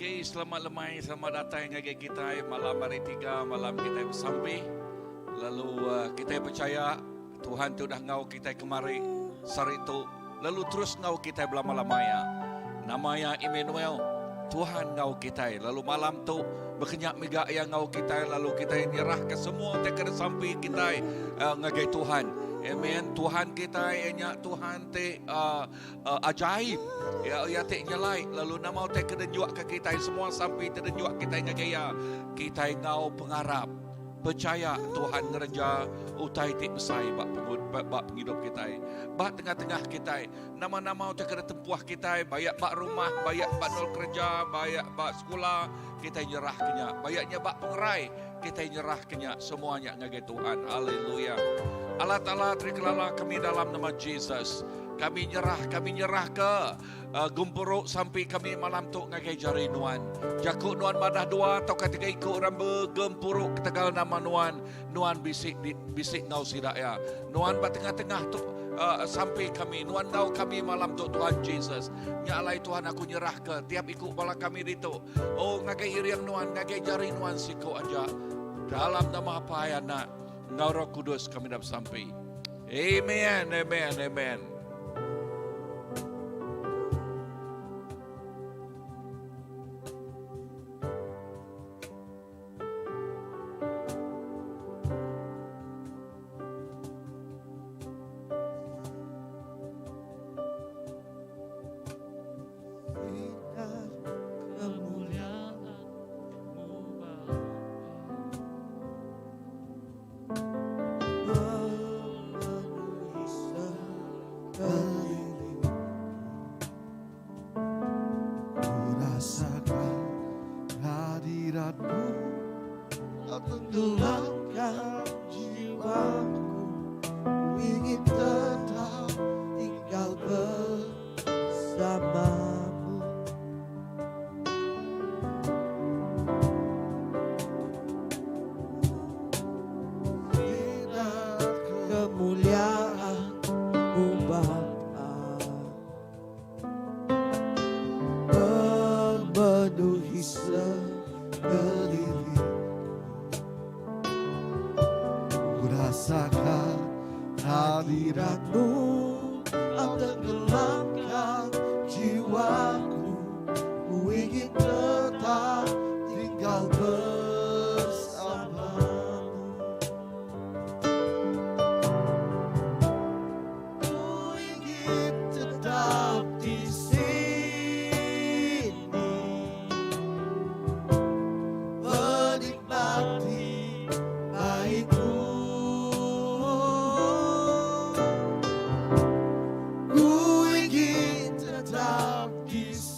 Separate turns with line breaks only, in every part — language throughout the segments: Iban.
Okay, selamat lemai, selamat datai ngagai kitai malam hari tiga, malam kitai besampi. Lalu uh, kitai percaya Tuhan tu udah ngau kitai kemari sehari tu lalu terus ngau kitai belama-lama ya. Nama ya Emmanuel, Tuhan ngau kitai. Lalu malam tu bekenyak mega ya ngau kitai lalu kitai nyerah ke semua te kena sampi kitai uh, ngagai Tuhan. Amen. Tuhan kitai nya Tuhan te uh, uh, ajaib ya ya ti nyelai lalu nama utai ke denjuk ke kitai semua sampi te denjuk kitai ngagai ya kitai ngau pengarap percaya Tuhan ngereja utai ti besai ba ba pengidup kitai ba tengah-tengah kitai nama-nama utai ke tempuh kitai bayak ba rumah bayak ba nol kerja bayak ba sekolah kitai nyerah ke nya bayak nya ba pengerai kitai nyerah ke nya semuanya ngagai Tuhan haleluya Allah Taala terikelala kami dalam nama Jesus Kami nyerah, kami nyerah ke uh, gempuru sampai kami malam tu ngagai jari nuan. Jaku nuan madah dua atau ketiga iku orang bergempuru ketegal nama nuan, nuan bisik di, bisik ngau sida ya. Nuan ba tengah-tengah tu uh, sampai kami, nuan ngau kami malam tu Tuhan Jesus. Nya alai Tuhan aku nyerah ke tiap iku bala kami ditu. Oh ngagai iring nuan, ngagai jari nuan siku aja. Dalam nama Apai Anak enggau Roh Kudus kami dah besampi. Amen, amen, amen.
Rasakan hadiratmu Kau tenggelamkan jiwaku Ku ingin tetap tinggal bersamamu Sinar kemuliaan-Mu Bapa Memenuhi sekeliling Ku rasakan hadirat-Mu Kau tenggelamkan jiwaku Ku ingin tetap tinggal bersamamu Ku ingin tetap di sini Menikmati baitmu Ku ingin tetap di sini.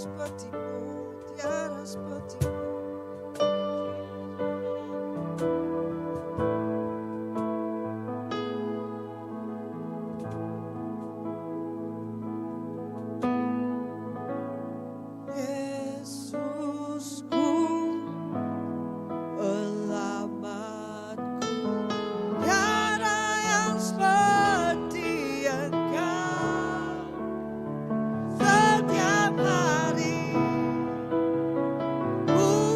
sepertimu, tiada sepertimu. Yesusku, Penyelamatku, tiada yang seperti Engkau. Setiap hari ku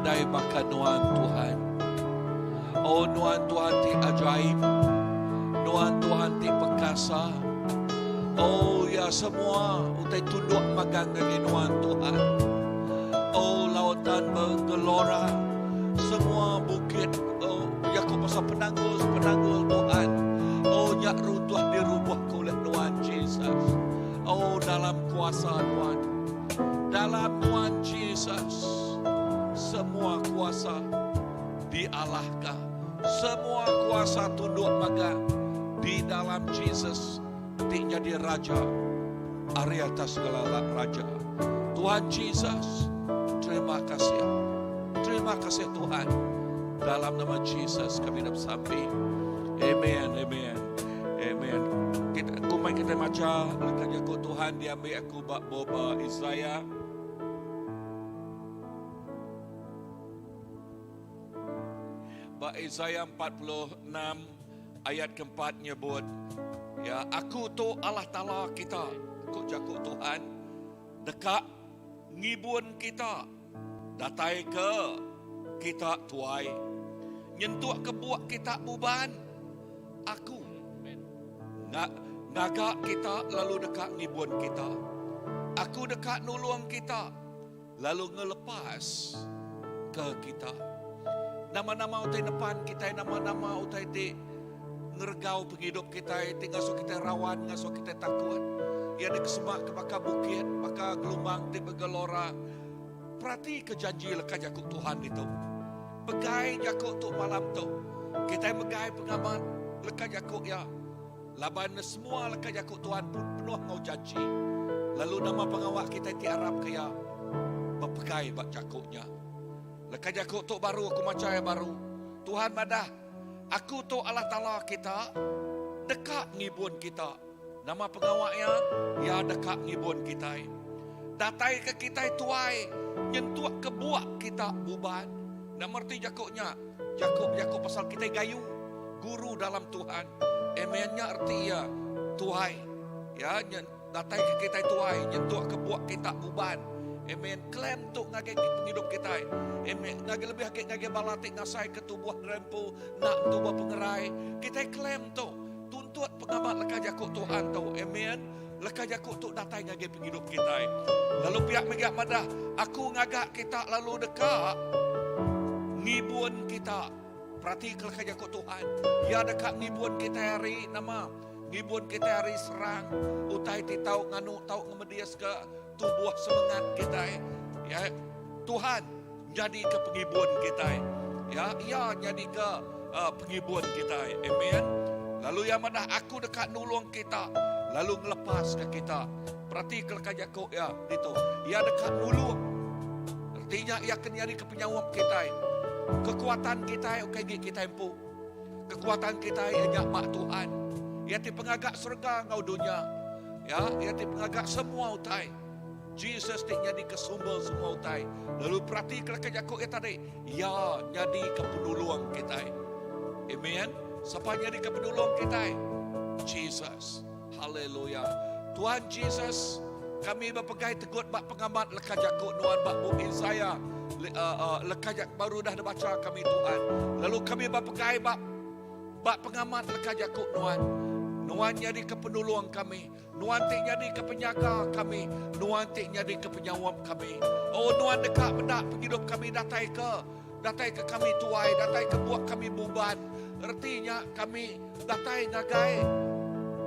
Nadai baka Nuan Tuhan. Oh Nuan Tuhan ti ajaib. Nuan Tuhan ti pekasa. Oh ya semua utai tunduk magang ngagai Nuan Tuhan. Oh lautan bergelora. Semua bukit oh jaku pasal penanggul penanggul Tuhan. Oh nya runtuh dirubuh ke oleh Nuan Jesus. Oh dalam kuasa Nuan. Dalam Nuan Jesus semua kuasa dialahka. Semua kuasa tunduk mega di dalam Jesus ti nyadi Raja ari atas segala raja. Tuhan Jesus, terima kasih. Terima kasih Tuhan. Dalam nama Jesus kami dah besampi. Amen, amen. Amen. Kita kumai kita maca leka jaku Tuhan diambil aku ba boba Isaiah. Ba Isaiah 46 ayat keempat nyebut, ya aku tu Allah Taala kita, ku jaku Tuhan, deka ngibun kita datai ke kita tuai, nyentuk ke buak kita buban. Aku ngaga kita lalu deka ngibun kita. Aku deka nulung kita lalu ngelepas ke kita. Nama-nama utai nepan kitai, nama-nama utai ti ngeregau pengidup kitai, ti ngasuh kitai rawan, ngasuh kitai takut. Iya dikesemak ke baka bukit, baka gelumbang ti begelora. Perati ke janji leka jaku Tuhan ditu. Pegai jaku tu malam tu. Kitai megai pengamat leka jaku iya. Laban semua leka jaku Tuhan pun penuh enggau janji. Lalu nama pengawa kitai ti arap ke iya bepegai ba jaku nya. Leka jaku tu baru aku macha iya baru. Tuhan madah, Aku tu Allah Taala kita, deka ngibun kita. Nama pengawa iya? Iya deka ngibun kitai. Datai ke kitai tuai nyentuk ke buak kita buban. Nama reti jaku nya? Jaku bejaku pasal kitai gayu. Guru dalam Tuhan. Amen nya reti iya tuai. Ya datai ke kitai tuai nyentuk ke buak kita buban. Amen. Claim tu ngagai pengidup kitai. Amen. Ngagai lebih agi ngagai bala ti ngasai ke tubuh derempu nak tubuh pengerai. Kitai claim tu. Tuntut pengamat leka jaku Tuhan tu. Amen. Leka jaku tu datai ngagai pengidup kitai. Lalu pia mega madah, aku ngaga kita lalu deka ngibun kita. Peratika leka jaku Tuhan. Iya deka ngibun kitai ari nama? Ngibun kitai ari serang utai ti tau nganu tau ngemediska tubuh semengat kitai. Ya, Tuhan nyadika pengibun kitai. Ya, iya nyadika uh, pengibun kitai. Amen. Lalu iya madah aku deka nulung kita lalu ngelepaska kita. Peratika leka jaku iya ditu. Iya deka nulung. Reti nya iya ke nyadika penyaup kitai. Kekuatan kitai ukai agi kitai empu. Kekuatan kitai iya nya ba Tuhan. Iya ti pengaga serega enggau dunya. Ya, iya ti pengaga semua utai. Jesus ti nyadika sumber semua utai. Lalu peratika leka jaku iya tadi, iya nyadika penulung kitai. Amen. Sapa nyadika penulung kitai? Jesus. Haleluya. Tuhan Jesus, kami bepegai tegut ba pengamat leka jaku nuan ba bup Isaiah. Leka jaku baru dah dibacha kami Tuhan. Lalu kami bepegai ba ba pengamat leka jaku nuan. Nuan nyadi ke penulung kami. Nuan ti nyadi ke penyaga kami. Nuan ti nyadi ke penyaup kami. Oh nuan deka meda pengidup kami datai ke datai ke kami tuai, datai ke buak kami buban. Reti nya kami Datai ngagai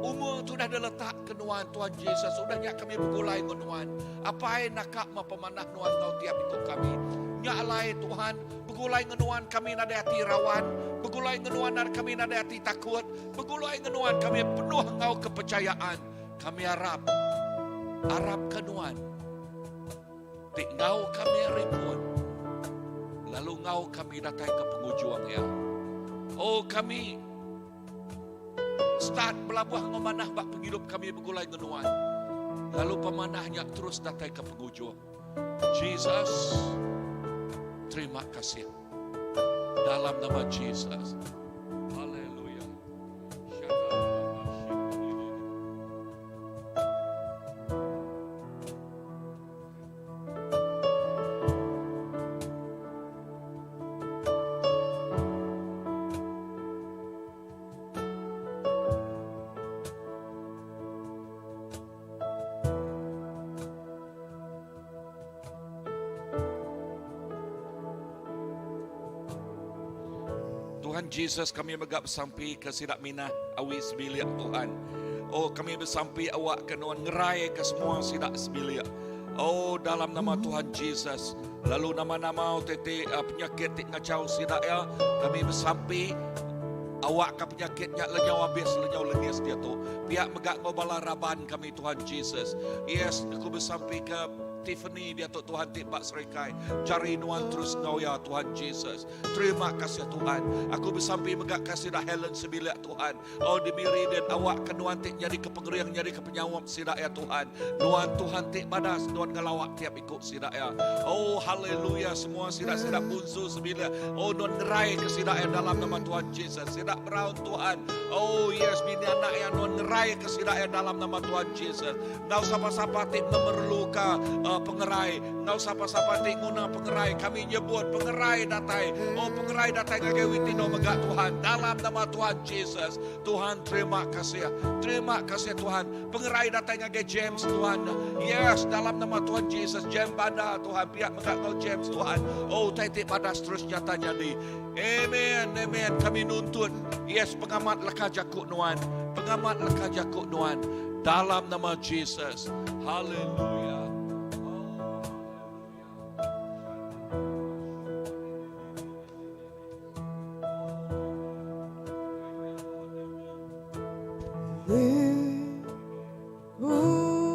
umur tu udah diletak ke nuan Tuhan Jesus. Udah nya kami begulai enggau nuan. Apai naka meh pemanah nuan enggau tiap iku kami. Nya alai Tuhan, begulai enggau nuan kami nadai ati rawan. Begulai enggau nuan kami nadai ati takut. Begulai enggau nuan kami penuh enggau kepercayaan. Kami arap, arap ke nuan ti enggau kami ari pun lalu enggau kami datai ke pengujung iya. Oh kami start belabuh enggau manah ba pengidup kami begulai enggau nuan. Lalu pemanah nya terus datai ke pengujung. Jesus, terima kasih. Dalam nama Jesus. Haleluya. Tuhan Jesus kami mega besampi ke sida minah awi sebilik Tuhan. Oh kami besampi awak ke nuan ngerai ke semua sida sebilik. Oh dalam nama Tuhan Jesus. Lalu nama-nama ti uh, penyakit ti ngacau sida ya kami besampi awak ke penyakit nya lenyau habis lenyau lengis dia tu. Pihak mega ngau bala raban kami Tuhan Jesus. Yes, aku besampi ke Tiffany dia tu Tuhan ti bak serikai. Jari nuan terus ngau ya Tuhan Jesus. Terima kasih Tuhan. Aku besampi mega kasih dah Helen sebilik Tuhan. Oh di miri dan awak ke nuan ti jadi ke pengering jadi ke penyawap sida ya Tuhan. Nuan Tuhan ti badas nuan ngelawak tiap ikut sida ya. Oh haleluya semua sida sida bunsu sebilik. Oh nuan ngerai ke sida ya dalam nama Tuhan Jesus. Sida Brown Tuhan. Oh yes bini anak ya nuan ngerai ke sida ya dalam nama Tuhan Jesus. Ngau sapa-sapa ti memerluka uh, pengerai. Ngau sapa-sapa ti nguna pengerai. Kami nyebut pengerai datai. Oh pengerai datai ngagai witino mega Tuhan. Dalam nama Tuhan Jesus. Tuhan terima kasih. Terima kasih Tuhan. Pengerai datai ngagai James Tuhan. Yes, dalam nama Tuhan Jesus. James bada Tuhan. Pihak mega kau James Tuhan. Oh tai ti pada terus nyata jadi. Amen, amen. Kami nuntut. Yes, pengamat leka jakuk nuan. Pengamat leka jakuk nuan. Dalam nama Jesus. Haleluya.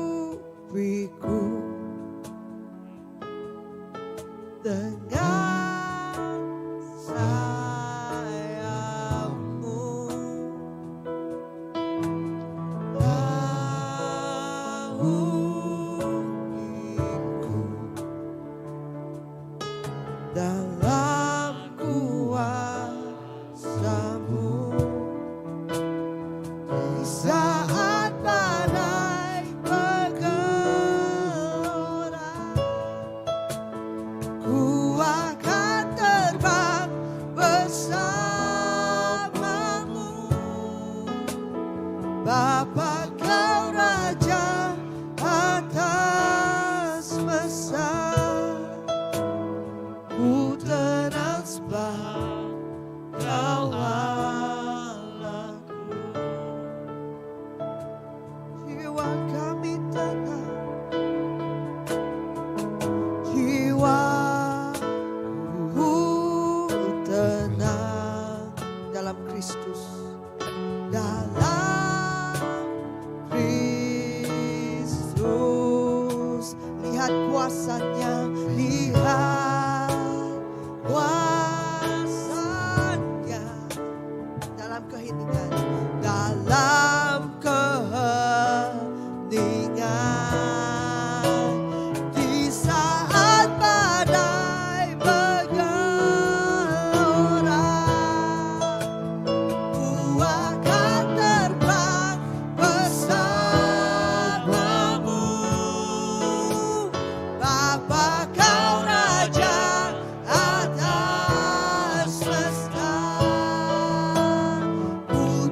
Likupiku dengan sayapmu naungiku dalam kuasamu di saat badai bergelora ku akan terbang bersamamu Bapa kau raja atas semesta ku tenang sebab kau Allahku jiwa kami tenang jiwaku tenang dalam Kristus dalam Kristus lihat kuasanya lihat kuasanya dalam keheningan dalam keheningan di saat badai bergelora ku akan terbang bersamamu Bapa kau raja atas semesta ku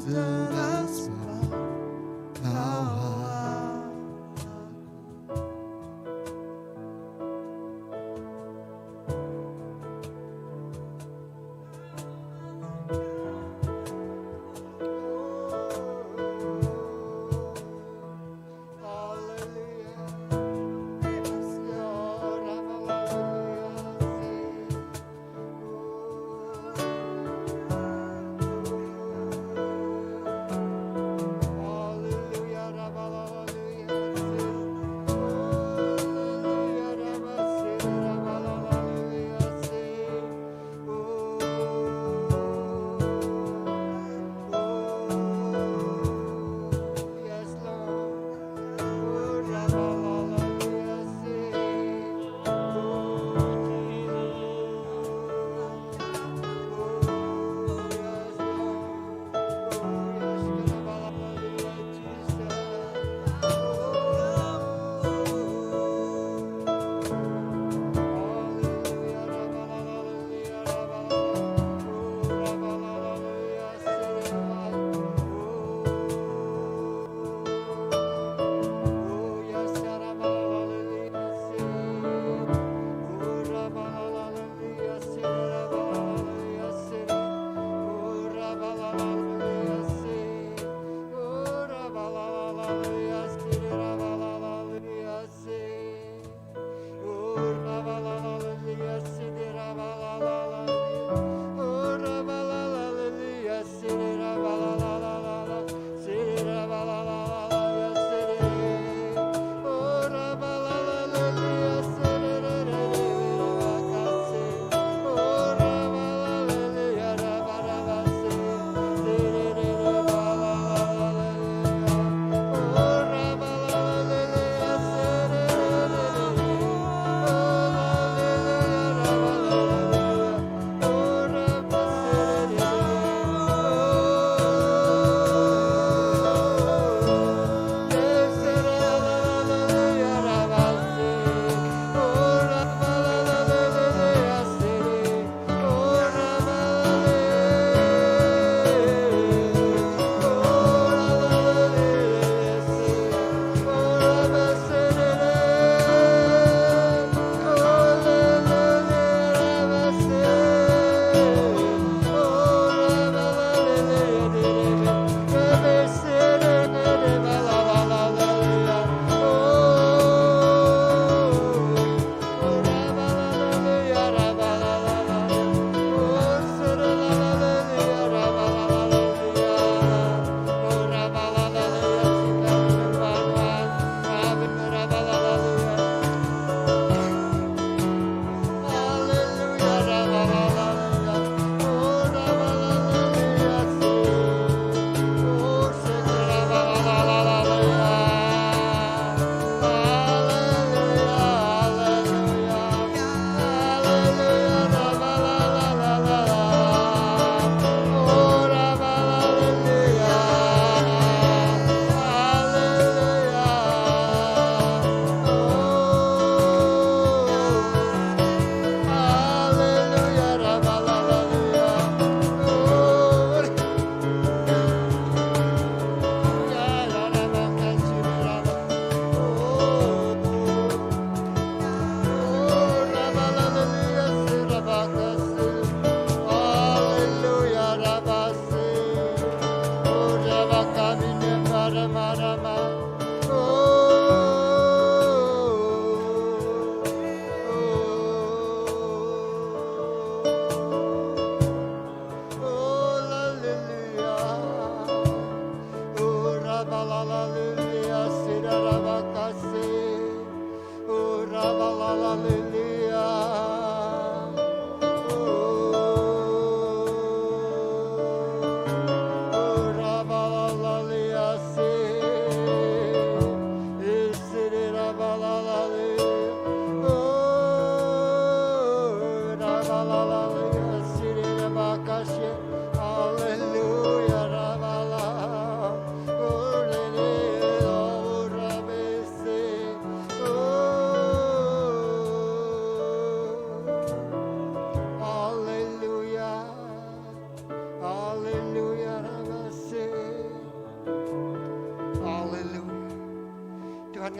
Tenang sebab kau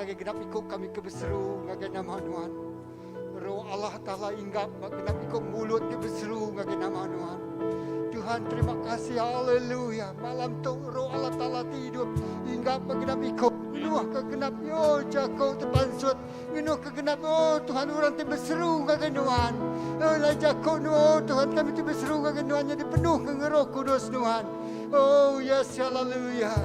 ngagai genap iku kami ke beseru ngagai nama Nuan. Roh Allah Taala inggap ba genap iku mulut ti beseru ngagai nama Nuan. Tuhan terima kasih haleluya malam tu Roh Allah Taala ti idup inggap ba genap iku ngenuh ke genap yo jako ti pansut ngenuh ke genap oh Tuhan orang ti beseru ngagai Nuan. Oh lai jako Nuan oh Tuhan kami ti beseru ngagai Nuan nyadi penuh ke ngeroh kudus Nuan. Oh yes haleluya.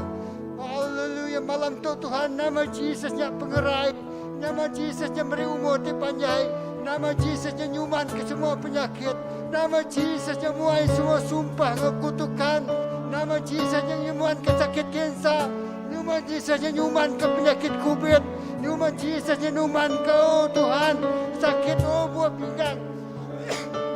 Haleluya malam tu Tuhan nama Jesus nya pengerai. Nama Jesus nya meri umur ti panjai. Nama Jesus nya nyuman ke semua penyakit. Nama Jesus nya muai semua sumpah enggau kutukan. Nama Jesus nya nyuman ke sakit kanser. Nama Jesus nya nyuman ke penyakit kubit. Nama Jesus nya nyuman ke oh Tuhan sakit oh buah pinggang.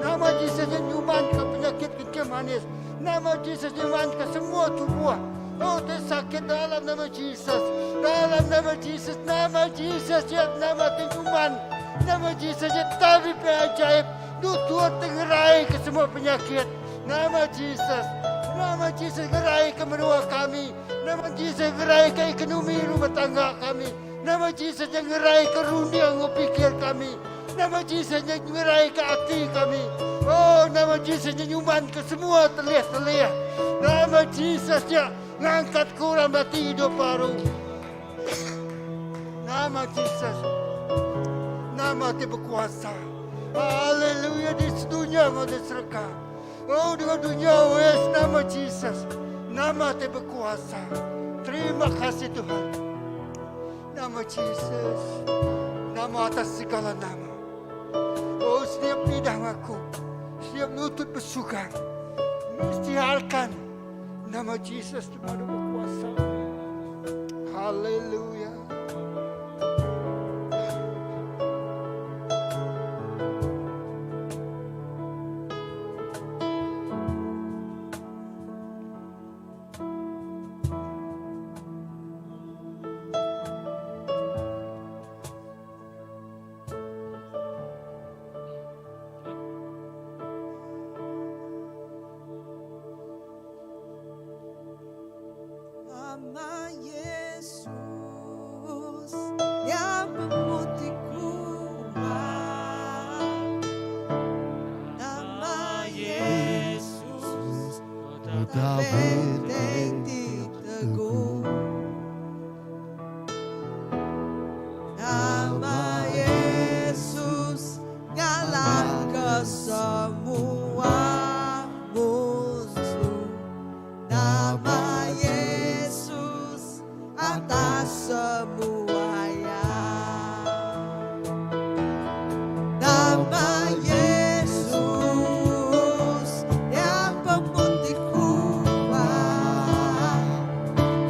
Nama Jesus nya nyuman ke penyakit kencing manis. Nama Jesus nyuman ke semua tubuh. Oh ti sakit dalam nama Jesus. Dalam nama Jesus, nama Jesus ya nama ti nyuman. Nama Jesus ya tabib yang ajaib. Dutur ti ngerai ke semua penyakit. Nama Jesus. Nama Jesus ngerai ke menua kami. Nama Jesus ngerai ke ekonomi rumah tangga kami. Nama Jesus yang ngerai ke runding enggau pikir kami. Nama Jesus yang ngerai ke ati kami. Oh, nama Jesus yang nyuman ke semua telih-telih. Nama Jesus yang ngangkat ke orang mati hidup baru. Nama Jesus. Nama ti berkuasa. Haleluya di dunia enggau di serega. Oh dengan dunia wes nama Jesus. Nama ti berkuasa. Terima kasih Tuhan. Nama Jesus. Nama atas segala nama. Oh setiap lidah ngaku. Setiap lutut bersugang. Mengisytiharkan nama Jesus di mana berkuasa. Haleluya.
Nama Yesus yang pemutih kuat. Nama Yesus kota benteng teguh. Nama Yesus ngalah semua musuh. Nama Yesus atas semuanya. Nama Yesus yang pemutih kuat.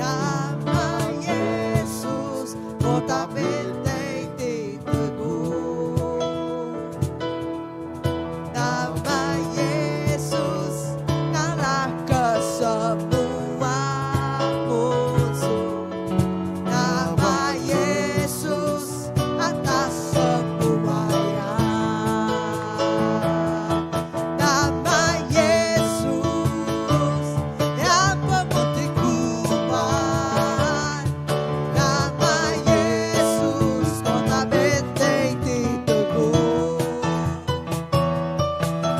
Nama Yesus kota benteng teguh. Nama Yesus ngalah ke semua musuh. Nama Yesus atas semuanya. Nama Yesus yang pemutih kuat. Nama Yesus kota benteng teguh.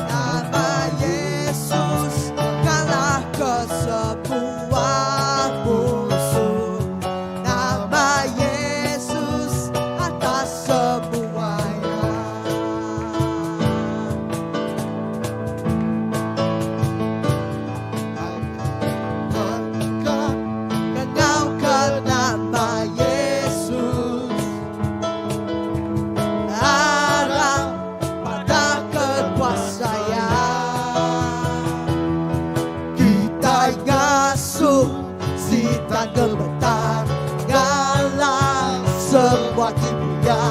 Nama Yesus kalah ke semua musuh. Nama Yesus atas semuanya. Kau ke nama Yesus Arah pada kekuasaan Kita ngasuh sitan gemetar Ngalah semua tipunya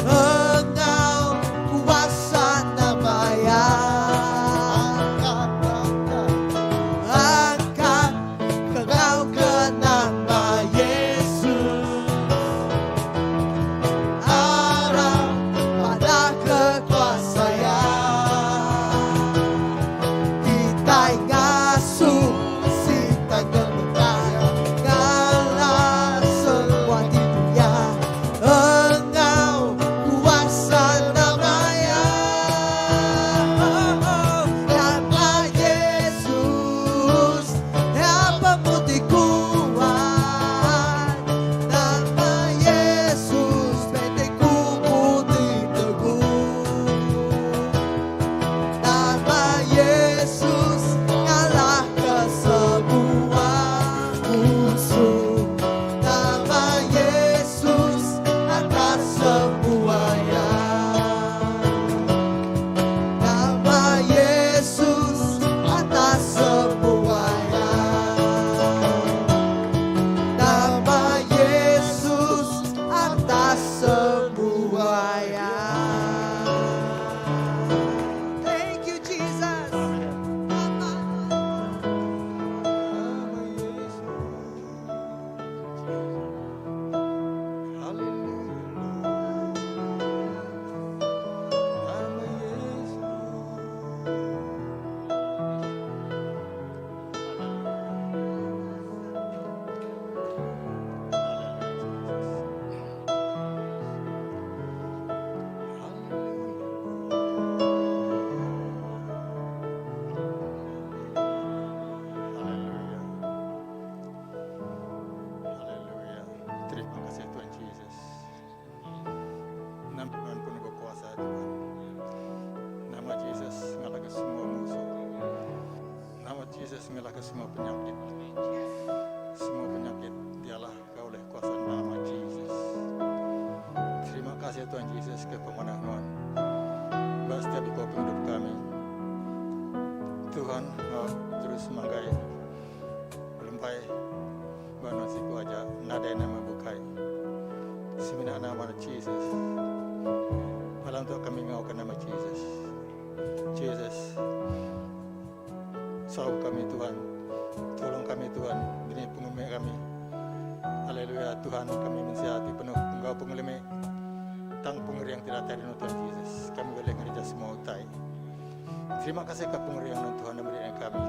Engkau kuasa namanya Angkat kau ke nama Yesus Arah pada kekuasaan Kita ngasuh sitan gemetar.
Nama Jesus ngalahka semua penyakit. Semua penyakit dialahka oleh kuasa nama Jesus. Terima kasih Tuhan Jesus ke pemanah nuan. Ba setiap iko pengidup kami. Tuhan ngau terus manggai belempai ba nuan siku aja nadai nama bukai. Semina nama Jesus. Malam tu kami ngau ke nama Jesus. Jesus. Saup kami Tuhan. Tolong kami Tuhan. Bini pengelemi kami. Haleluya Tuhan kami mensia ti penuh enggau pengelemi. Tang pengering ti datai dari Tuhan Jesus. Kami boleh ngereja semua utai. Terima kasih ke pengering Tuhan yang beri kami.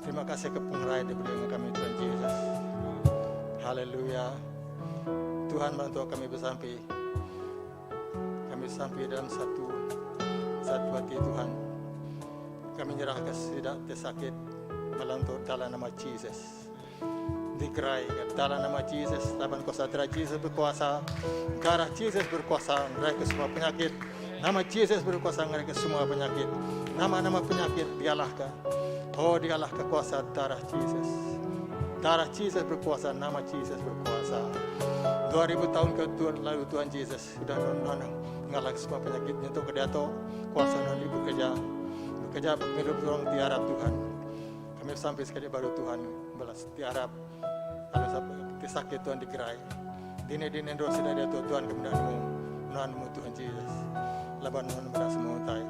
Terima kasih ke pengerai di beri kami Tuhan Jesus. Haleluya. Tuhan bantu kami bersampi. Kami sampai dalam satu satu hati Tuhan. Kami nyerah ke sida ti sakit malam tu dalam nama Jesus. Digerai ke dalam nama Jesus laban kuasa darah Jesus berkuasa. Darah Jesus berkuasa ngerai ke semua penyakit. Nama Jesus berkuasa ngerai ke semua penyakit. Nama-nama penyakit dialahkan. Oh dialahkan kuasa darah Jesus. Darah Jesus berkuasa, nama Jesus berkuasa. 2000 tahun ke Tuhan lalu Tuhan Jesus sudah non ngalah semua penyakit nyentuk ke diatu kuasa non bekerja bekerja penghidup orang tiarap Tuhan. Kami sampai sekali baru Tuhan balas tiarap kalau sampai sakit Tuhan digerai. Dini dini doa sudah dia Tuhan kami dah nemu non nemu Tuhan Jesus. Laban non pada semua utai.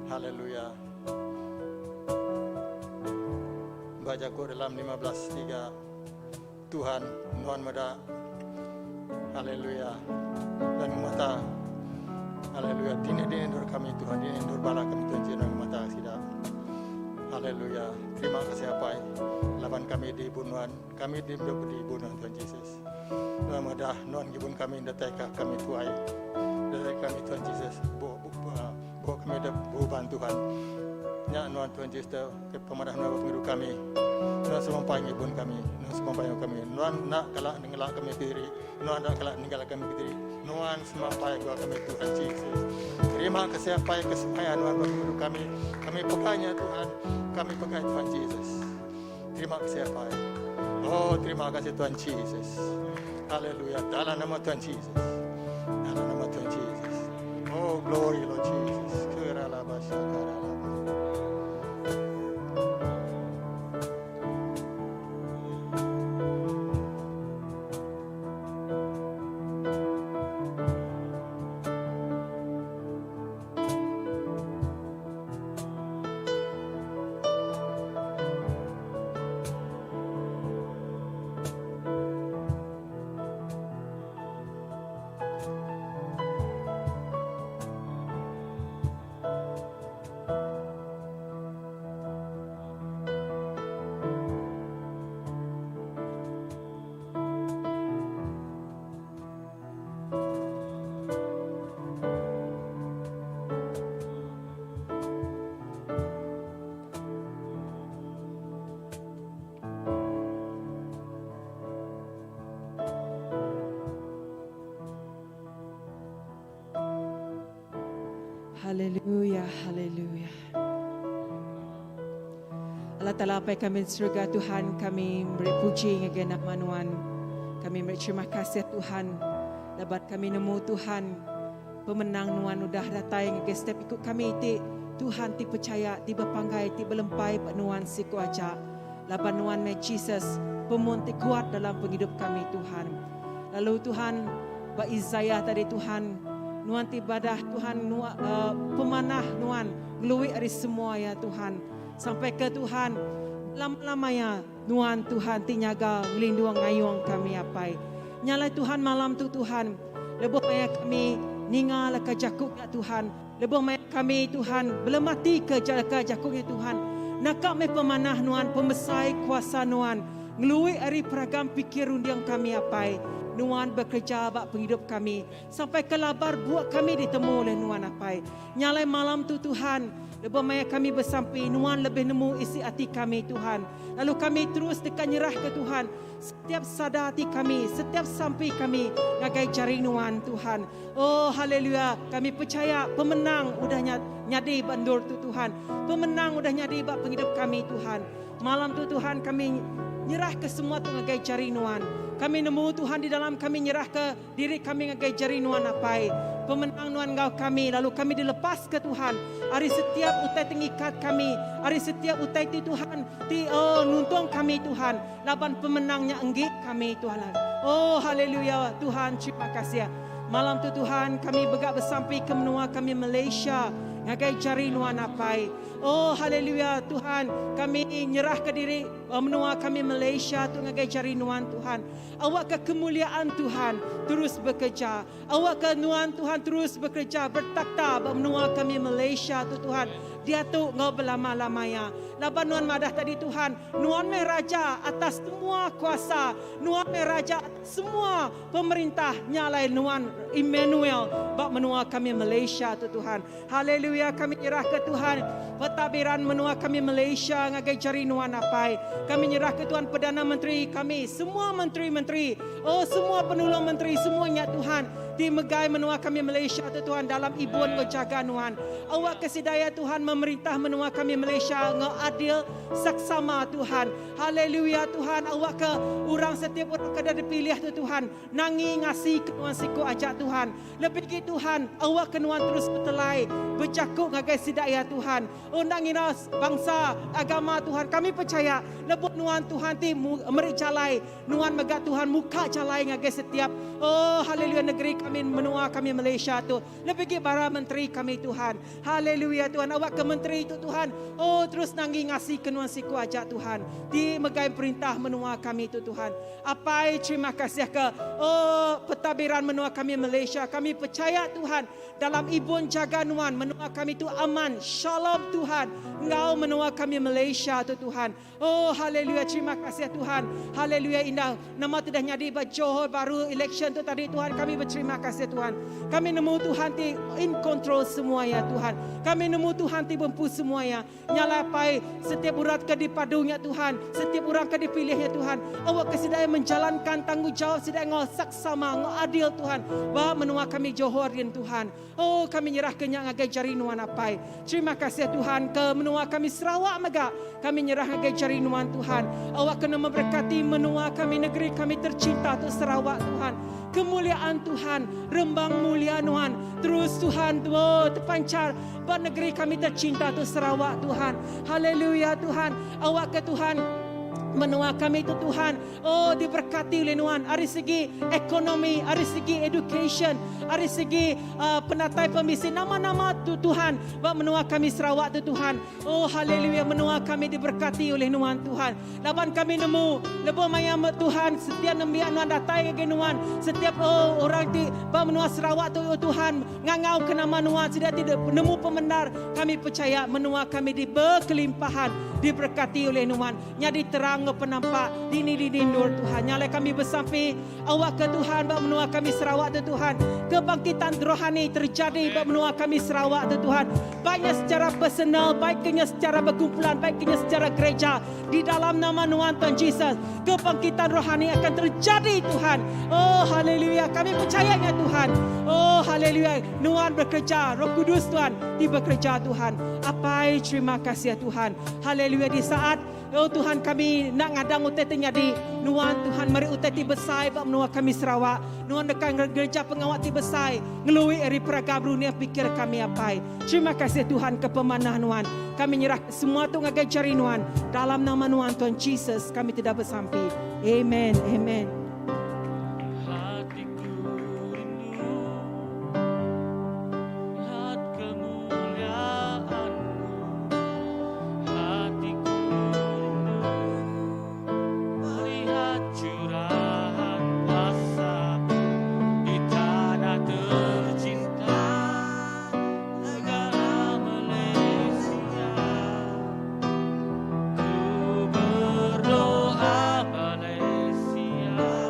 Haleluya. Baca aku dalam 15:3 Tuhan nuan meda Haleluya dan mata Haleluya dini dini dur kami Tuhan dini dur bala kami Tuhan jinak mata sida Haleluya terima kasih apai laban kami di bunuan kami di di bunuan Tuhan Jesus Nuan medah nuan gibun kami datai ka kami tuai datai kami Tuhan Jesus bo bo, bo kami da beban Tuhan nya nuan Tuhan Jesus ke pemadah nuan pengidup kami. Nuan semampai ngibun kami. Nuan semampai ngibun kami. Nuan nak kalak ngelak kami diri. Nuan nak kalak ninggal kami diri. Nuan semampai gua kami Tuhan Jesus. Terima kasih apa yang kesemaya nuan pengidup kami. Kami pegangnya Tuhan. Kami pegang Tuhan Jesus. Terima kasih apa. Oh, terima kasih Tuhan Jesus. Haleluya. Dalam nama Tuhan Jesus. Dalam nama Tuhan Jesus. Oh, glory Lord Jesus. Kerala basya
Haleluya, haleluya. Allah Ta'ala apa kami di surga Tuhan kami beri puji ngagai nama Nuan. Kami beri terima kasih Tuhan. Dapat kami nemu Tuhan pemenang Nuan udah datai ngagai setiap ikut kami ti Tuhan ti percaya ti berpanggai ti berlempai pak Nuan siku aja. Laban Nuan me Jesus pemun ti kuat dalam penghidup kami Tuhan. Lalu Tuhan ba Isaiah tadi Tuhan Nuan ti badah Tuhan nua, uh, pemanah Nuan ngelui ari semua ya Tuhan. Sampai ke Tuhan lama-lama ya Nuan Tuhan ti nyaga ngelindung ngayung kami apai. Nyalai Tuhan malam tu Tuhan. Lebuh maya kami ninga leka jakuknya Tuhan. Lebuh maya kami Tuhan belum mati ke leka jakuknya Tuhan. Nakak me pemanah Nuan pembesai kuasa Nuan. Ngelui ari peragam pikir rundiang kami apai. Nuan bekerja bak penghidup kami. Sampai ke labar buat kami ditemu oleh Nuan apai. Nyalai malam tu Tuhan. Lebuh maya kami bersampi, Nuan lebih nemu isi hati kami Tuhan. Lalu kami terus dekat nyerah ke Tuhan. Setiap sadar hati kami, setiap sampi kami ngagai jari Nuan Tuhan. Oh haleluya, kami percaya pemenang udahnya nyadi ba endur tu Tuhan. Pemenang udah nyadi ba pengidup kami Tuhan. Malam tu Tuhan kami nyerah ke semua tu ngagai jari Nuan. Kami nemu Tuhan di dalam kami nyerah ke diri kami ngagai jari Nuan Apai. Pemenang Nuan enggau kami lalu kami dilepas ke Tuhan ari setiap utai ti ngikat kami, ari setiap utai ti Tuhan ti oh nuntung kami Tuhan laban pemenang nya enggi kami Tuhan. Oh haleluya Tuhan terima kasih. Malam tu Tuhan kami bega besampi ke menua kami Malaysia ngagai jari Nuan Apai. Oh haleluya Tuhan kami nyerah ke diri menua kami Malaysia tu ngagai jari Nuan Tuhan. Awakka kemuliaan Tuhan terus bekerja. Awakka Nuan Tuhan terus bekerja bertakhta ba menua kami Malaysia tu Tuhan diatu enggau belama-lama iya. Laban Nuan madah tadi Tuhan, Nuan meh Raja atas semua kuasa, Nuan meh Raja atas semua pemerintah nya alai Nuan Emmanuel ba menua kami Malaysia tu Tuhan. Haleluya kami nyerahka Tuhan pentadbiran menua kami Malaysia ngagai jari nuan apai. Kami nyerahka Tuhan Perdana Menteri kami semua menteri-menteri oh semua penulung menteri semua nya Tuhan ti megai menua kami Malaysia tu Tuhan dalam ibun enggau jaga nuan. Awakka sidaya Tuhan memerintah menua kami Malaysia enggau adil saksama Tuhan. Haleluya Tuhan awakka orang setiap orang ke dah dipilih tu Tuhan nangi ngasi ke nuan siku aja Tuhan. Lebih agi Tuhan, awakka nuan terus betelai, bejaku ngagai sida iya Tuhan. Oh enda ngira bangsa, agama Tuhan, kami pechaya lebuh nuan Tuhan ti meri jalai, nuan mega Tuhan muka jalai ngagai setiap oh haleluya negeri kami menua kami Malaysia tu. Lebih agi bara menteri kami Tuhan. Haleluya Tuhan, awakka menteri tu Tuhan, oh terus nanggi ngasika nuan siku aja Tuhan ti megai perintah menua kami tu Tuhan. Apai terima kasih ke oh pentadbiran menua kami Malaysia kami percaya Tuhan dalam ibun jaga nuan menua kami tu aman shalom Tuhan enggau menua kami Malaysia tu Tuhan oh haleluya terima kasih Tuhan haleluya indah nama ti dah nyadi ba Johor Bahru election tu tadi Tuhan kami berterima kasih Tuhan kami nemu Tuhan ti in control semua ya Tuhan kami nemu Tuhan ti bempu semua ya Nya alai Apai, setiap urat ke dipadu nya Tuhan, setiap orang ke dipilih nya Tuhan, awakka sida iya menjalankan tanggungjawab sida enggau saksama, enggau adil Tuhan, ba menua kami Johor din Tuhan. Oh, kami nyerahka nya ngagai jari Nuan Apai. Terima kasih Tuhan ke menua kami Sarawak mega, kami nyerah ngagai jari Nuan Tuhan. Awakka Nuan memberkati menua kami, negeri kami tercinta tu Sarawak Tuhan. Kemuliaan Tuhan, rembang mulia Nuan terus Tuhan, oh, terpancar Ba negeri kami tercinta tu Sarawak Tuhan. Haleluya Tuhan. Awak ke Tuhan menua kami tu Tuhan. Oh diberkati oleh Nuan. Ari segi ekonomi, ari segi education, ari segi uh, penatai pemisi nama-nama tu Tuhan. Ba menua kami Sarawak tu Tuhan. Oh haleluya menua kami diberkati oleh Nuan Tuhan. Laban kami nemu lebuh maya Tuhan setiap nembiak Nuan datai ngagai Nuan, setiap oh orang ti ba menua Sarawak tu oh Tuhan Ngangau ke nama nuan sida ti nemu pemendar, kami pechaya menua kami di bekelimpahan diberekati ulih nuan nyadi terang enggau penampak dini-dini endur Tuhan. Nya alai kami besampi awakka Tuhan ba menua kami Sarawak tu Tuhan, kebangkitan rohani terjadi ba menua kami Sarawak tu Tuhan, baik nya secara personal, baik ke nya secara bekumpulan, baik ke nya secara gereja, di dalam nama nuan Tuhan Jesus, kebangkitan rohani akan terjadi Tuhan. Oh haleluya, kami percaya nya Tuhan. Oh haleluya, nuan bekerja, Roh Kudus Tuhan ti bekerja Tuhan. Apai terima kasih Tuhan. Haleluya di saat oh Tuhan kami nak ngadang utai ti nyadi, nuan Tuhan meri utai ti besai ba menua kami Sarawak. Nuan deka ngereja pengawa ti besai ngelui ari peragam runia pikir kami Apai. Terima kasih Tuhan ke pemanah nuan. Kami nyerah semua tu ngagai jari nuan. Dalam nama nuan Tuhan Jesus kami tidak besampi. Amen. Amen.
Hatiku rindu Lihat kemuliaanmu Hatiku rindu Melihat curahan kuasamu Di tanah tercinta Negara Malaysia Ku berdoa Malaysia.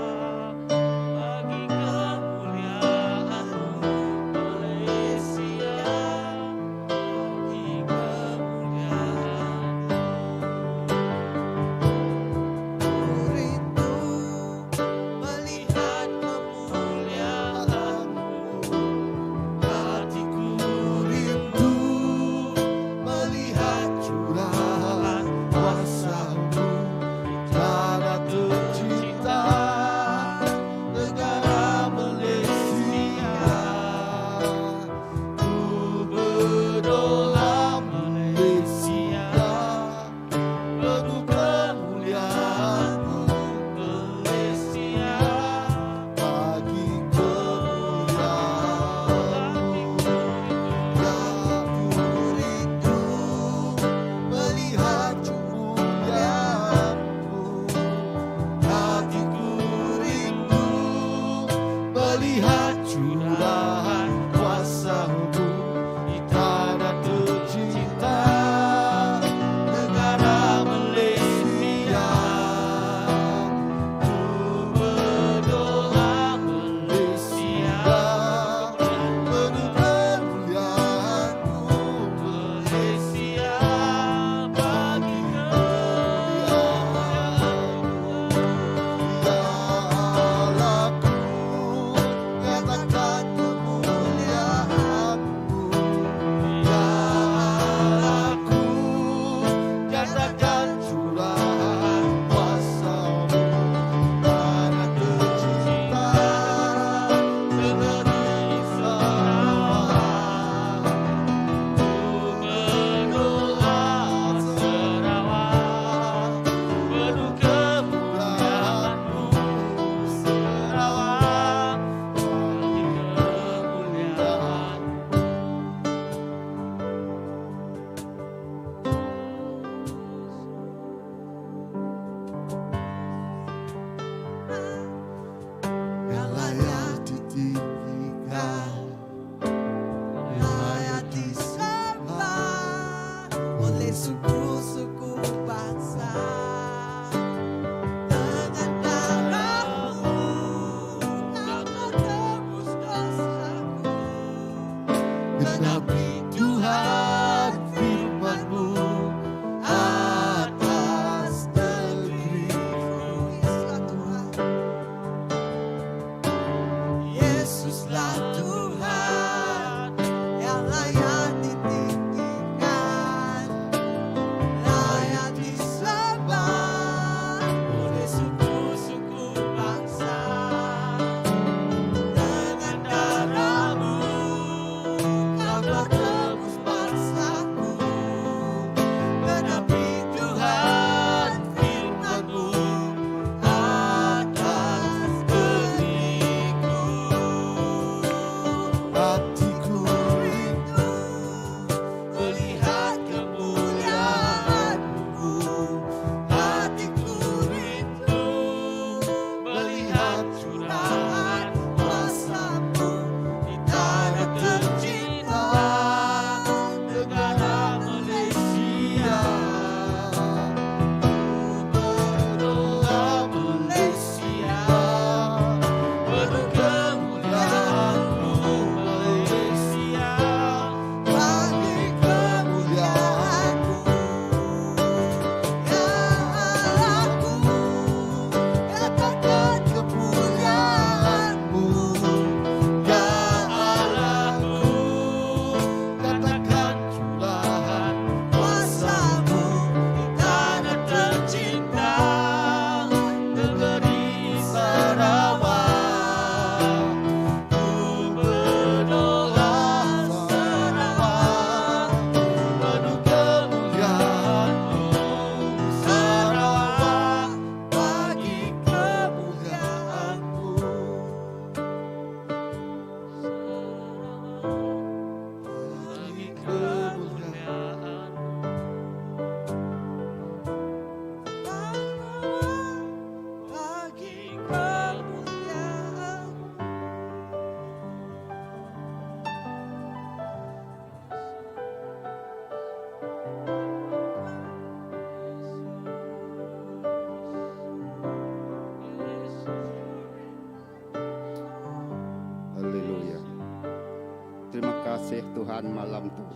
Tuhan malam tu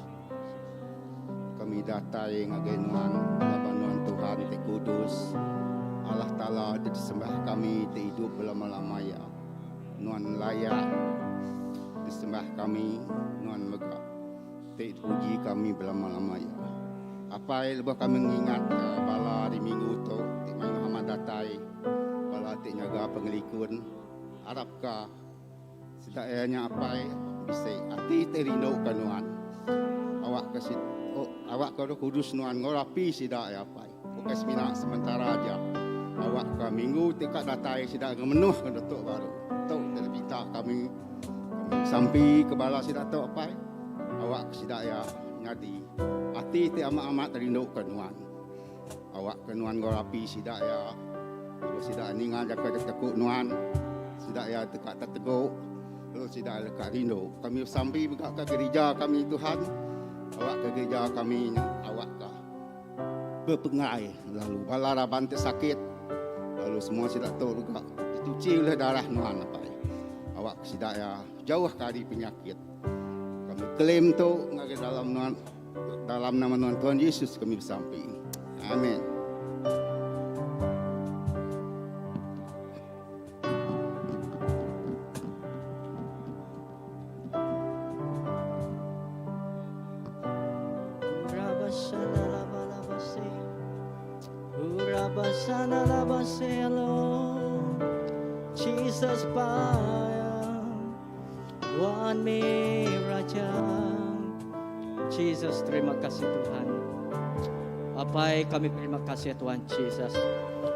kami datai ngagai Nuan laban Nuan Tuhan ti kudus Allah Taala ti disembah kami ti idup belama-lama iya. Nuan layak disembah kami Nuan mega ti dipuji kami belama-lama iya. Apai lebuh kami ngingatka bala hari minggu tu ti mayuh amat datai bala ti nyaga pengelikun arapka Sida iya nya apai bisi ati ti rinduka nuan. Awakka si awakka Roh Kudus nuan enggau rapi sida iya apai. Bukai semina sementara aja. Awakka minggu ti ka datai sida ngemenuhka tu baru. Tu ti dipinta kami. Kami besampi ke bala sida tu apai. Awakka sida iya nyadi ati ti amat-amat rinduka nuan. Awakka nuan enggau rapi sida iya. Lebuh sida ninga jaku jaku nuan, sida iya deka tetegu lalu sida iya deka rindu. Kami besampi mega ka gerija kami Tuhan, awakka gerija kami nya awakka bepengai lalu bala raban ti sakit lalu semua sida tu mega dituchi ulih darah nuan apai. Awakka sida iya jauh ka ari penyakit. Kami claim tu ngagai dalam nuan. Dalam nama Nuan Tuhan Yesus kami besampi. Amin.
Jesus fire Tuhan me Raja. Jesus terima kasih Tuhan. Apai kami terima kasih Tuhan Jesus.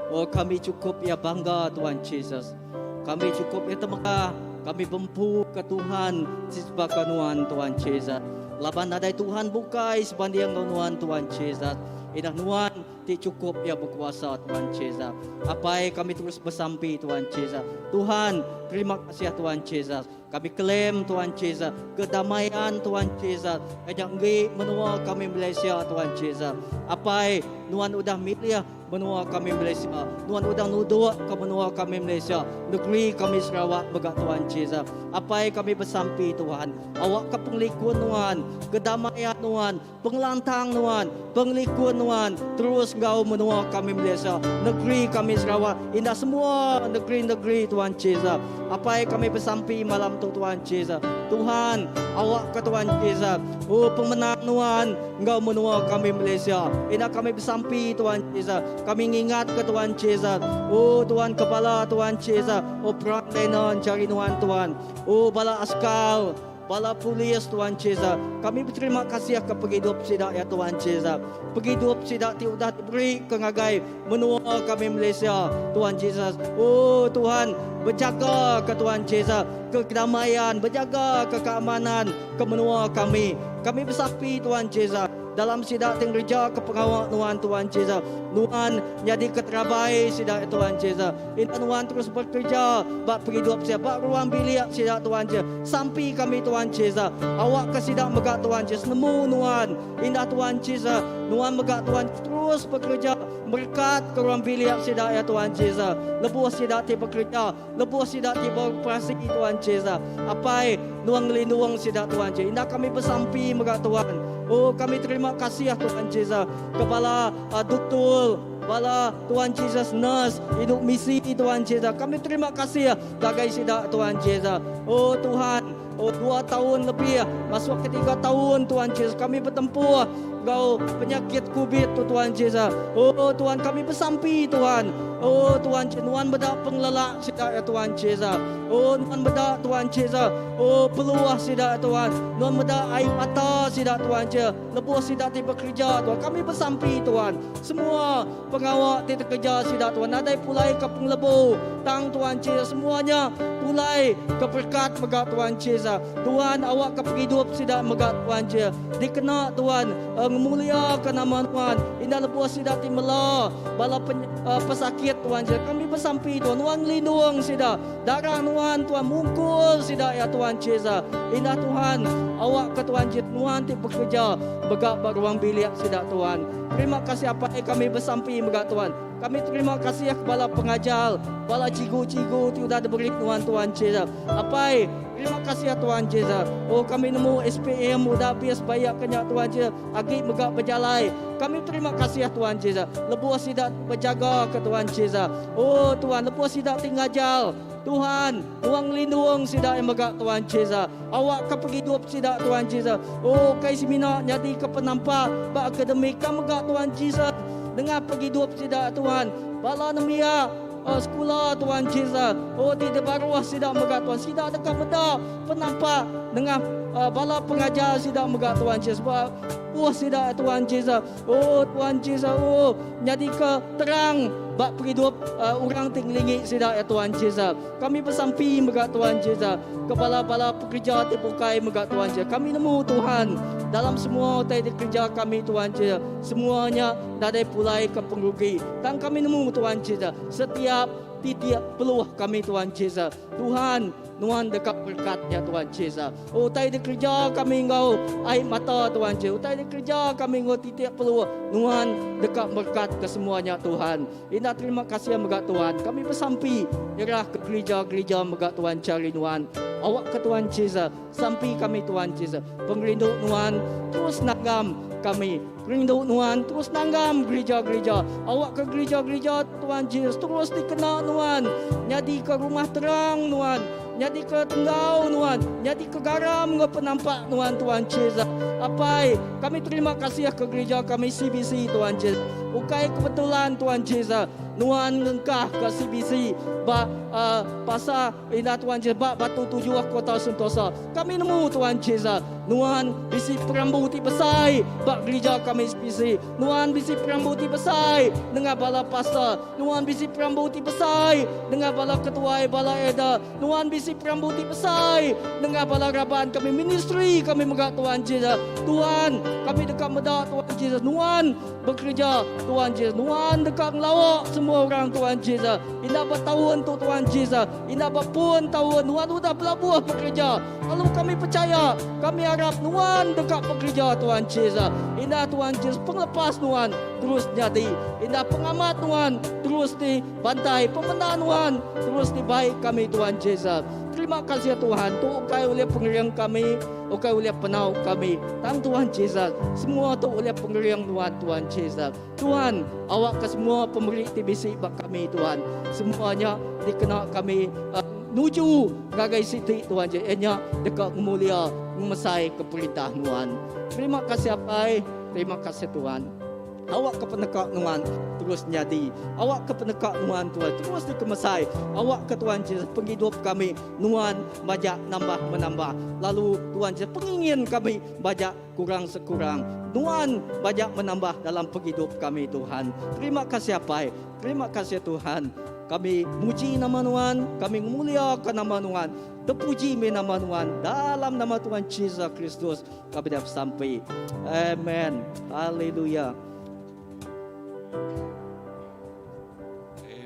Oh kami cukup ya bangga Tuhan Jesus. Kami cukup ya temegah. Kami bempu ke Tuhan sebagai nuan Tuhan Jesus. Laban nadai Tuhan bukai sebanding enggau nuan Tuhan Jesus. Indah nuan ti chukup iya bekuasa Tuhan Jesus. Apai kami terus besampi Tuhan Jesus. Tuhan, terima kasih Tuhan Jesus. Kami klaim Tuhan Jesus, kedamaian Tuhan Jesus. Nya enggi menua kami Malaysia Tuhan Jesus. Apai, nuan udah milih menua kami Malaysia. Nuan udah nuduk ke menua kami Malaysia, negeri kami Sarawak mega Tuhan Jesus. Apai kami besampi Tuhan, awakka pengelikun nuan, kedamaian nuan, Pengelantang nuan, pengelikun nuan terus enggau menua kami Malaysia, negeri kami Sarawak, indah semua negeri-negeri Tuhan Jesus. Apai kami besampi malam tu Tuhan Jesus. Tuhan, awakka Tuhan Jesus, oh pemenang nuan enggau menua kami Malaysia. Indah kami besampi Tuhan Jesus. Kami ngingatka Tuhan Jesus. Oh Tuhan kepala Tuhan Jesus, oh perang lena enchari nuan Tuhan. Oh bala askar Bala polis Tuan Jesus, kami beterima kasih ke pengidup sida ya Tuan Jesus. Pengidup sida ti udah diberi ke ngagai menua kami Malaysia Tuan Jesus. Oh Tuhan, bejaga ke Tuan Jesus ke kedamaian, bejaga ke keamanan ke menua kami. Kami besapi Tuan Jesus dalam sida ti ngereja ke pengawa nuan Tuan Jesus. Nuan nyadi ke terabai sida ya Tuan Jesus. Indah nuan terus bekereja ba pengidup sida, ba ruang bilik sida Tuan Jesus. Sampi kami Tuan Jesus, awakka sida mega Tuan Jesus nemu nuan. Indah Tuan Jesus, nuan mega Tuan terus bekereja merekatka ruang bilik sida ya Tuan Jesus. Lebuh sida ti bekereja, lebuh sida ti beoperasi Tuan Jesus. Apai, nuan ngelindung sida Tuan Jesus. Indah kami besampi mega Tuan. Oh kami terima kasih Tuan Jesus ke bala uh, doktor Bala Tuan Jesus nurse idup misi Tuan Jesus. Kami terima kasih ngagai sida Tuan Jesus. Oh Tuhan, oh dua tahun lebih masuk ke tiga tahun Tuan Jesus kami betempuh enggau penyakit covid tu Tuan Jesus. Oh Tuhan kami besampi Tuhan. Oh Tuhan nuan meda pengelelak sida ya Tuan Jesus. Oh nuan meda Tuan Jesus. Oh peluah sida ya Tuhan. Nuan meda ai mata sida Tuan Jesus. Lebuh sida ti bekereja Tuhan, kami besampi Tuhan, semua pengawa ti dikereja sida Tuhan nadai pulai ke pengelebu tang Tuhan Jesus, semua nya pulai ke berekat mega Tuhan Jesus. Tuhan awakka pengidup sida mega Tuhan Jesus dikena Tuhan ngemuliaka nama Nuan. Indah lebuh sida ti mela bala pesakit Tuhan Jesus, kami besampi Tuhan, Nuan ngelindung sida. Darah Nuan Tuhan mungkul sida iya Tuhan Jesus. Indah Tuhan awak ke Tuhan Jesus Nuan ti bekerja mega ba ruang bilik sida Tuhan. Terima kasih apai kami besampi mega Tuhan. Kami terima kasih ke bala pengajar, bala cikgu-cikgu ti udah diberi Nuan Tuhan Jesus. Apai. Terima kasih Tuhan Jesus. Oh kami nemu SPM udah habis bayar ke nya Tuhan Jesus. Agi mega bejalai. Kami terima kasih Tuhan Jesus. Lebuh sida bejaga ke Tuhan Jesus. Oh Tuhan lebuh sida ti ngajar Tuhan, nuang ngelindung sida iya mega Tuhan Jesus. Awak ke pengidup sida Tuhan Jesus. Oh kai semina nyadi ke penampak ba akademik ka mega Tuhan Jesus. Nengah pengidup sida Tuhan. Bala nembiak Oh sekula Tuhan Jesus. Oh ti dibaruh sida mega Tuhan. Sida deka meda penampak nengah uh, bala pengajar sida mega Tuhan Jesus. Sebab buah sida Tuhan Jesus. Oh Tuhan Jesus. Oh nyadi ke terang ba pengidup uh, orang ti ngelingi sida ya Tuhan Jesus. Kami besampi mega Tuhan Jesus. Ke bala-bala pekerja ti bukai mega Tuhan Jesus. Kami nemu Tuhan dalam semua utai dikereja kami Tuhan Jesus. Semuanya Nadai pulai ke pengerugi. Tang kami nemu Tuhan Jesus. Setiap titik peluh kami Tuhan Jesus. Tuhan, nuan deka berkat nya Tuhan Jesus. Utai dikereja kami enggau ai mata Tuhan Jesus. Utai dikereja kami enggau titik peluh, nuan deka berkat ke semua nya Tuhan. Indah terima kasih mega Tuhan. Kami besampi nyerah ke gerija-gerija mega Tuhan cari nuan. Awak ke Tuhan Jesus. Sampi kami Tuhan Jesus. Pengerindu nuan terus nanggam kami. Rindu nuan terus nanggam gerija-gerija. Awak ke gerija-gerija Tuhan Jesus terus dikena nuan. Nyadi ke rumah terang nuan. Nyadi ke tenggau nuan. Nyadi ke garam enggau penampak nuan Tuhan Jesus. Apai, kami terima kasih ke gerija kami CBC Tuhan Jesus. Ukai kebetulan Tuhan Jesus. Nuan ngengkah ke CBC ba uh, pasar Indah Tuhan Jesus ba Batu Tujuh Kota Sentosa. Kami nemu Tuhan Jesus, nuan bisi perambu ti besai ba gerija kami SPC. Nuan bisi perambu ti besai nengah bala pastor. Nuan bisi perambu ti besai nengah bala ketuai, bala elder. Nuan bisi perambu ti besai nengah bala raban kami, ministri kami mega Tuhan Jesus. Tuhan, kami deka meda Tuhan Jesus nuan bekereja Tuhan Jesus. Nuan deka ngelawa semua orang Tuhan Jesus. Indah ba taun tu Tuhan Jesus. Indah ba pun taun nuan udah belabuh bekereja. Lalu kami pechaya, kami arap nuan deka bekereja Tuhan Jesus. Indah Tuhan Jesus pengelepas nuan terus nyadi. Indah pengamat nuan terus di bantai. Pemendar nuan terus dibai kami Tuhan Jesus. Terima kasih Tuhan. Tu ukai ulih pengering kami, ukai ulih penau kami. Tang Tuhan Jesus, semua tu ulih pengering nuan Tuhan Jesus. Tuhan, awakka semua pemeri ti bisi ba kami, Tuhan. Semua nya dikena kami nuju ngagai siti, Tuhan, iya nya deka ngemulia, ngemesaika perintah Nuan. Terima kasih Apai, terima kasih Tuhan. Awakka peneka Nuan terus nyadi. Awakka peneka Nuan, Tuhan, terus dikemesai. Awakka Tuhan Jesus pengidup kami Nuan majak nambah menambah. Lalu Tuhan Jesus pengingin kami majak Kurang sekurang Nuan banyak menambah dalam pengidup kami Tuhan. Terima kasih Apai. Terima kasih Tuhan. Kami muji nama Nuan, kami ngemuliakan nama Nuan. Terpuji meh nama Nuan dalam nama Tuhan Jesus Kristus kami dah besampi. Amen. Haleluya.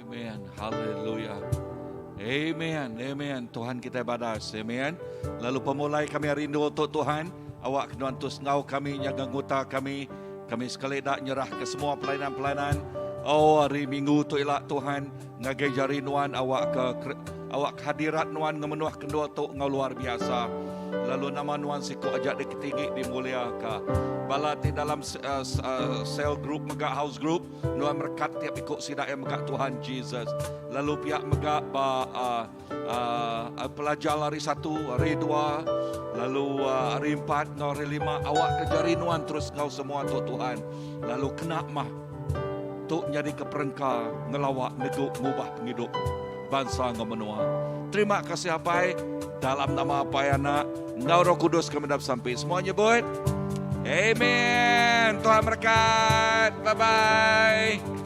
Amen. Haleluya. Amen. Amen. Tuhan kita badas. Amen. Lalu pemulai kami hari rindu untuk Tuhan. Awak kenuan terus ngau kami, nyaga anggota kami. Kami sekali dak nyerah ke semua pelayanan-pelayanan. Oh hari minggu tu ila Tuhan ngagai jari nuan awak ke awak kehadirat nuan ngemenuh kendua tu ngau luar biasa. Lalu nama nuan siku aja diketinggi dimulia ka. Bala ti dalam uh, uh, cell group mega house group Nuan merekat tiap iku sida iya mega Tuhan Jesus. Lalu pia mega ba uh, uh, pelajar hari satu, hari dua, lalu uh, hari empat, enggau hari lima, awak ke jari nuan terus enggau semua tu Tuhan. Lalu kena mah tu nyadi ke perengka ngelawa negu ngubah pengidup bansa enggau menua. Terima kasih Apai dalam nama Apai Anak enggau Roh Kudus kami dah besampi. Semua nyebut Amen. Tuhan berkat. Bye bye.